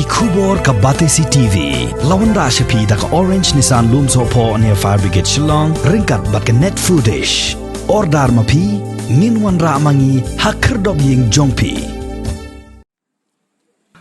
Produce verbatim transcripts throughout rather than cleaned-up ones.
Khubor ka Batesi T V la wanrah sha phi da ka Orange Nissan Lumsohphoh near Fire Brigade Shillong ryngkat bad ka Net Foodish. Order ma phi, ngin wanrah ma ngi ha khyrdop ïing jong phi.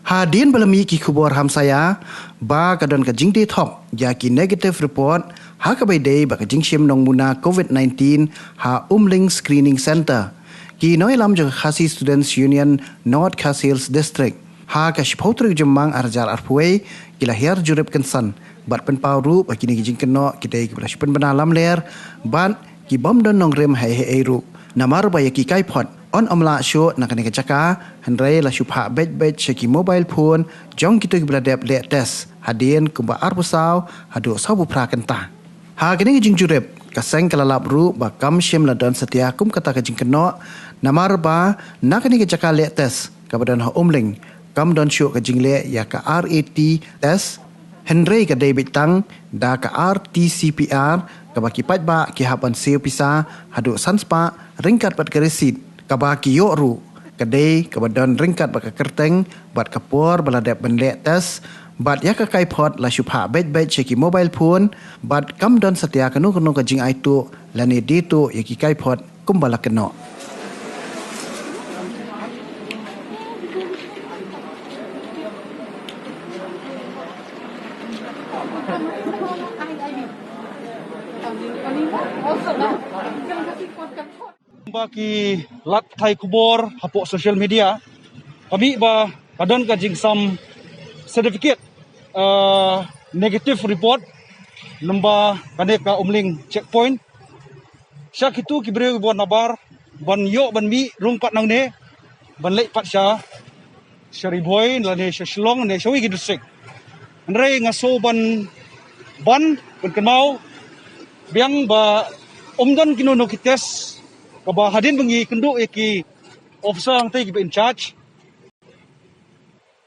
Hadien ba la mih ki khubor hamsaia ba ka don ka jingdie thok ïa ki negative report ha kaba ïadei bad ka jingshim nongmuna COVID nineteen ha Umling Screening Centre, ki nongïalam jong ka Khasi Students Union North Khasi Hills District ha ka shiphew tarik Jymmang arhajar arphew wei ki la hiar jurip kynsan bad pynpaw ruh ba kine ki jingkynnoh ki dei kiba la shu pynbna lamler bad ki bym don nongrim hei hei ruh. Namar ba ïa ki kaiphod yn ym lah shuh na kane ka jaka, hynrei la shu phah beit beit sha ki mobile phone jong kito kiba la dep leh test hadien kumba arphew saw haduh sawphew phra kynta. Ha kane ka jingjurip, ka seng ka la lap ruh ba kam shym la don satia kum kata ka jingkynnoh, namar ba na kane ka jaka leh test kaba don ha Umling kam don shuh ka jingleh ïa ka R A T test, hynrei ka dei beit tang da ka R T C P R kaba ki paidbah ki hap ban siew pisa haduh san spah ryngkat bad ka receipt kaba ki ïoh ruh ka dei kaba don ryngkat bad ka kyrteng bad ka por ba la dep ban leh test. Bad ïa ka kaiphod la shu phah beit beit sha ki mobile phone bad kam don satia kano kano ka jingaituh lane die tuh ïa ki kaiphod kumba la kynnoh. Ba ki lad thai khubor hapoh social media, ka mih ba ka don ka jingsam certificate, uh, negative report lem bad kane ka Umling checkpoint. Sha kitu ki briew ba nabar ban ïoh ban mih rung pat nangne ban leit pat sha sha Ri Bhoi lane sha Shillong ne sha wei ki district. Hynrei nga sngew ban ban ban kynmaw biang ba ym don kino kino ki test kaba hadien ba ngi kynduh ïa ki officer hangtei kiba in charge.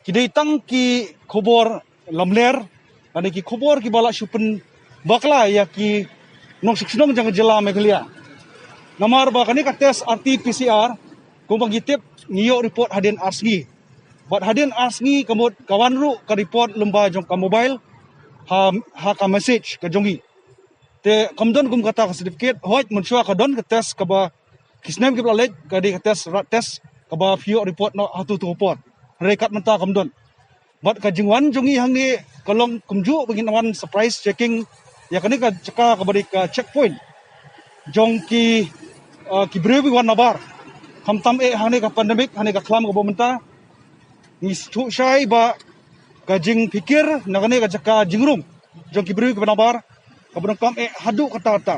Ki dei tang ki khubor lamler lane ki khubor kiba la shu pynbakla ïa ki nongshong shnong jong ka jylla Meghalaya. Namar ba kane ka test R T P C R kumba ngi tip ngi ïoh report hadien ar sngi. Bad hadien ar sngi ka mut ka wan ruh ka report lem bad jong ka mobile ha ha ka message ka jong ngi. Te kam don kum kata ka certificate, hooid mynshuwa ka don ka test kaba ki snem kiba la leit ka dei ka test rat test kaba phi ïoh report noh ha tu tu por. Hynrei kat mynta kam don. Bad ka jingwan jong ngi hangne ka long kumjuh ba ngin wan surprise checking ïa kane ka jaka kaba dei ka checkpoint jong ki, uh, ki briew ba wan nabar. Khamtam eh hangne ka pandemic, hangne ka khlam kaba mynta. Ngi sngewthuh shai ba ka jingpikir na kane ka jaka jingrung jong ki briew kiba nabar kaba donkam eh haduh katta katta.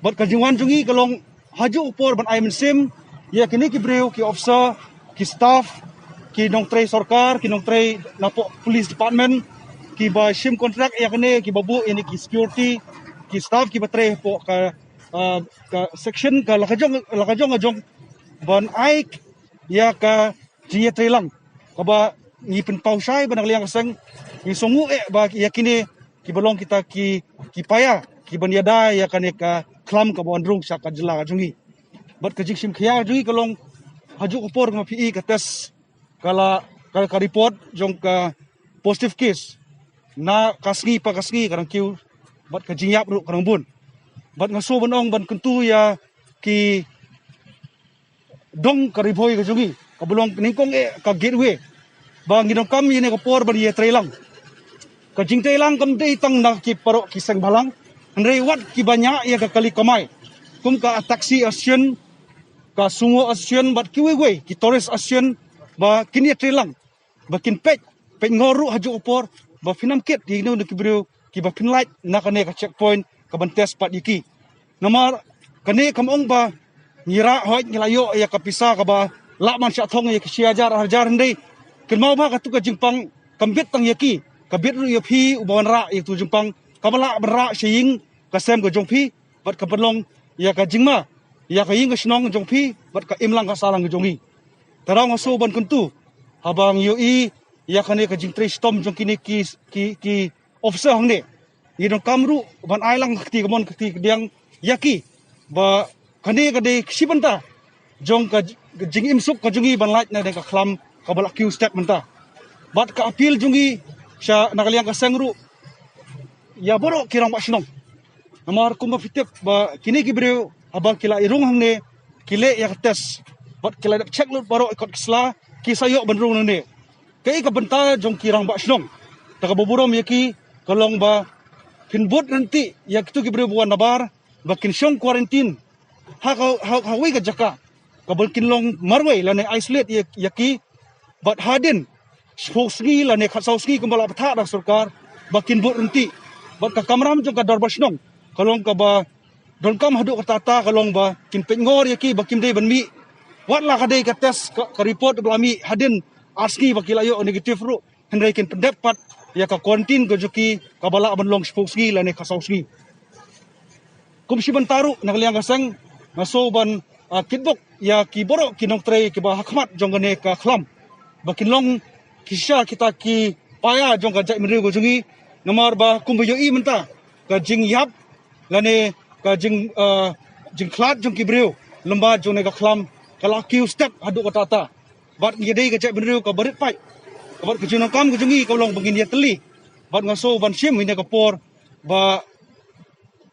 Bad ka jingwan jong ngi ka long hajuh u por ban ai mynsiem ïa kine ki briew, ki officer, ki staff, ki nongtrei sorkar, ki nongtrei napoh police department, kiba shim contract ïa kane, kiba buh ïa kine ki security, ki staff kiba trei hapoh ka, ah, ka section ka la ka jong, la ka jong ka jong ban ai ïa ka jingïatreilang kaba ngi pynpaw shai ba na ka liang ka seng ngi sngew eh ba ïa kine kiba long kita ki, ki paia kiban ïada ïa kane ka khlam kaba wan rung sha ka jylla ka jong ngi. Bad ka jingshim khia jong ngi ka long hajuh ka por kaba phi i ka test ka la ka, ka report jong ka positive case na ka sngi pa ka sngi ka dang kiew bad ka jingïap ruh ka dang bun. Bad nga sngew ban ong ban kyntu ïa ki dong ka Ri Bhoi ka jong ngi kaba long nyngkong eh ka gateway ba ngi donkam ïa kane ka por ban ïatreilang. Ka jingtreilang kam dei tang na ki paralok ki seng bhalang, hynrei wat kiba ñiah ïa ka kali kamai kum ka taxi association, ka sumo association bad kiwei kiwei ki tourist association ba kin ïatreilang ba kin peit, peit ngor ruh hajuh ka por ba phin ym kit ïa kino kino ki briew kiba pynlait na kane ka checkpoint kaban test pat ïa ki. Namar kane kam ong ba ngi rah, hooid ngi la ïoh ïa ka pisa kaba lah ban shah thong ïa ki shi hajar ar hajar, hynrei kynmaw ba katu ka jingpang kam bit tang ïa ki, ka bit ruh ïa phi uba wanrah ïa katu ka jingpang kaba lah ban rah sha ïing ka sem ka jong phi bad ka pynlong ïa ka jingma ïa ka ïing ka shnong jong phi bad ka imlang ka sahlang ka jong ngi. Te nga sngew ban kyntu haba ngi ïohi ïa kane ka jingtrei shitom jong kine ki, ki, ki officer hangne, ngi donkam ruh ban ai lang ka kti kamon ka kti kadiang ïa ki ba kane ka dei ka shi bynta jong ka j-, ka jingim suk ka jong ngi ban lait na kane ka khlam kaba la kiew stet mynta. Bad ka appeal jong ngi sha na ka liang ka seng ruh ïa baroh ki rangbah shnong. Namar kumba phi tip ba kine ki briew haba ki la ïarung hangne ki leh ïa ka test bad ki la dep check lut baroh kot ki sla, ki sa ïoh ban rung nangne. Kaei ka bynta jong ki rangbah shnong, ta kaba burom ïa ki ka long ba phin bud ryntih ïa kitu ki briew ba wan nabar ba kin shong quarantine ha ka, ha, ha kawei ka jaka kaba kin long marwei lane isolate ïa, ïa ki. Bad hadien shiphew sngi lane khatsaw sngi kumba la bthah da ka sorkar ba kin bud ryntih. Bad ka kamram jong ka dorbar shnong ka long kaba donkam haduh katta katta, ka long ba kin pynngor ïa ki ba kim dei ban mih, wat la ka dei ka test, ka, ka report ba la mih hadien ar sngi ba ki la ïoh negative ruh, hynrei kin pyndep pat ïa ka quarantine ka jong ki kaba lah ban long shiphew sngi lane khatsaw sngi. Kum shi bynta ruh na ka liang ka seng nga sngew ban, ah, kitbok ïa ki baroh ki nongtrei kiba ha khmat jong kane ka khlam ba kin long ki shisha kita ki paia jong ka jaitbynriew ka jong ngi. Namar ba kumba ïohi mynta ka jingïap lane ka jing, ah, jingkhlad jong ki briew lyngba jong kane ka khlam ka la kiew step haduh katta katta. Bad ngi dei ka jaitbynriew kaba rit paid, bad ka jingdonkam ka jong ngi ka long ba ngin ïatylli. Bad nga sngew ban shim ïa kane ka por ba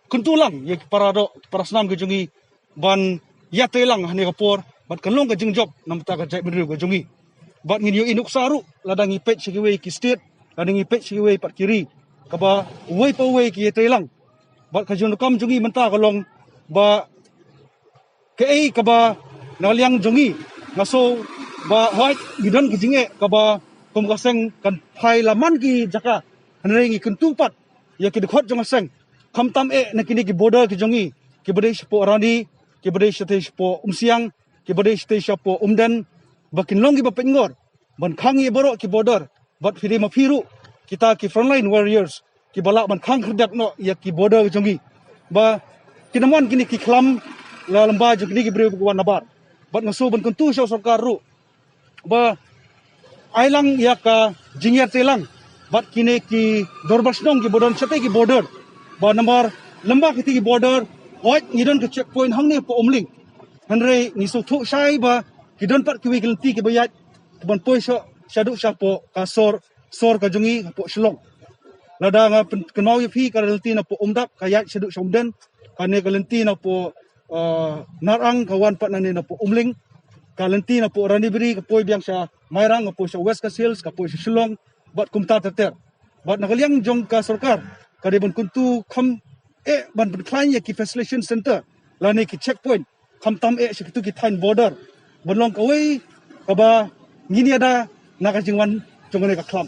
kyntu lang ïa ki para doh, ki para snam ki jong ngi ban ïatrei lang ha kane ka por, bad kan long ka jingjop na ka bynta ka jaitbynriew ka jong ngi. Bad ngin ïohi nuksa ruh lada ngi peit sha kiwei ki state, lada ngi peit sha kiwei pat ki ri, kaba uwei pa uwei ki ïatrei lang. Bad ka jingdonkam jong ngi mynta ka long ba kaei kaba na ka liang jong ngi nga sngew ba hooid ngi don ka jingeh kaba kum ka seng kan phai la man ki jaka, hynrei ngi kyntu pat ïa ki dkhot jong ka seng, khamtam eh na kine ki border ki jong ngi, kiba dei shapoh Rani, kiba dei shatei shapoh Umsiang, kiba dei shatei shapoh Umden, ba kin long kiba pynngor ban khang ïa baroh ki border. Bad phi dei ma phi ruh kita ki frontline warriors kiba lah ban khang khyrdep noh ïa ki border jong ngi ba kin ym wan kine ki khlam la lyngba jong kine ki briew kiba wan nabar. Bad nga sngew ban kyntu sha sorkar ruh ba ai lang ïa ka jingïatreilang bad kine ki dorbar shnong kiba don shatei ki border, ba namar lyngba kiti ki border hooid ngi don ka checkpoint hangne hapoh Umling, hynrei ngi sngewthuh shai ba ki don pat kiwei ki lynti kiba ïaid ban poi sha, shaduh shapoh ka sor, sor ka jong ngi hapoh Shillong. Lada nga pynkynmaw ïa phi, ka lynti napoh Umdap ka ïaid shaduh sha Umden, kane ka lynti napoh, ah, Narang ka wan pat nangne napoh Umling, ka lynti napoh Ranibri ka poi biang sha Mairang, ka poi sha West Khasi Hills, ka poi sha Shillong, bad kumta ter ter. Bad na ka liang jong ka sorkar ka dei ban kyntu kham eh ban pynkhlaiñ ïa ki facilitation center lane ki checkpoint, khamtam eh sha kitu ki thaiñ border, ban long kawei kaba ngin ïada na ka jingwan jong kane ka khlam.